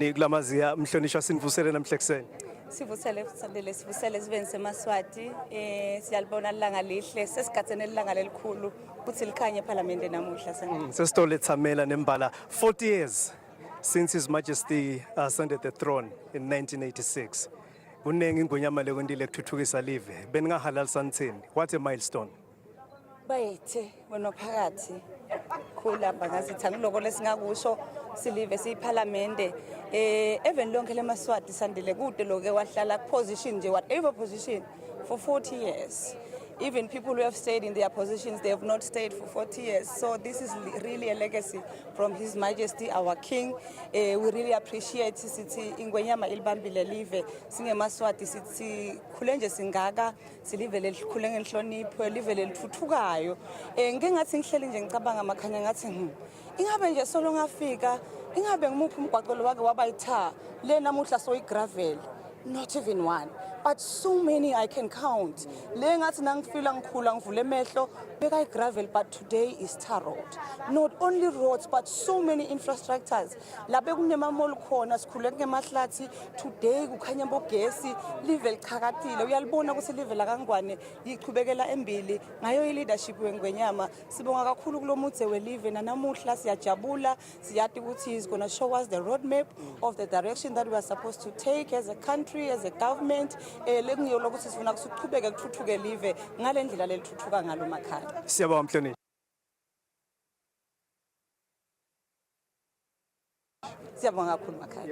Kulamaziya mhlonishwa, sinivusele namhla ekuseni. Sivusele, Sandile, sivusele sibe nisemaswati. Siyalibona ilanga lihle, sesigatsene ilanga lelikhulu kuthi likhanye eParliament namuhla sengane. Sesitole thamela nembala 40 years since His Majesty ascended the throne in 1986. Kuningi ingonyama lekwentile kuthuthukisa live. Beningahalalisani thini? What a milestone. Bayethe wena phakathi khula bangasithi angiloko lesingakusho silive siyiphalamende even lonke lemaswati, Sandile, kude loke wahlala position nje, whatever position, for 40 years. Even people who have stayed in their positions, they have not stayed for 40 years. So this is really a legacy from His Majesty our King. We really appreciate. Sithi ingwenyama ilibambile live. Singemaswati sithi khule nje singaka silive lelikhule ngenhlonipho, live lelithuthukayo. Ngike ngathi ngihleli nje ngicabanga makhanya ngathi, ingabe nje solo ngafika ingabe ngimuphi umgwaqo lo wake waba yi-tar le namuhla soyi-gravel? Not even one, but so many I can count. Le ngathi nangifila ngikhula ngivule emehlo bekayi-gravel, but today is tar road. Not only roads, but so many infrastructures. La bekunema-mall khona sikhule kungemahlathi, today kukhanya bogesi. Live lichakatile, uyalibona ukuthi live lakaNgwane lichubekela embili ngayo i-leadership wengwenyama. Sibonga kakhulu kulo mudze welive. Nanamuhla siyajabula, siyati ukuthi he's gonna show us the roadmap of the direction that we are supposed to take as a country, as a government, lekungiyo lokuthi sifuna kusichubeke kuthuthuke live ngale ndlela lelithuthuka ngalo makhaya. Siyabonga, mhlonishwa. Siyabonga kakhulu makhaya.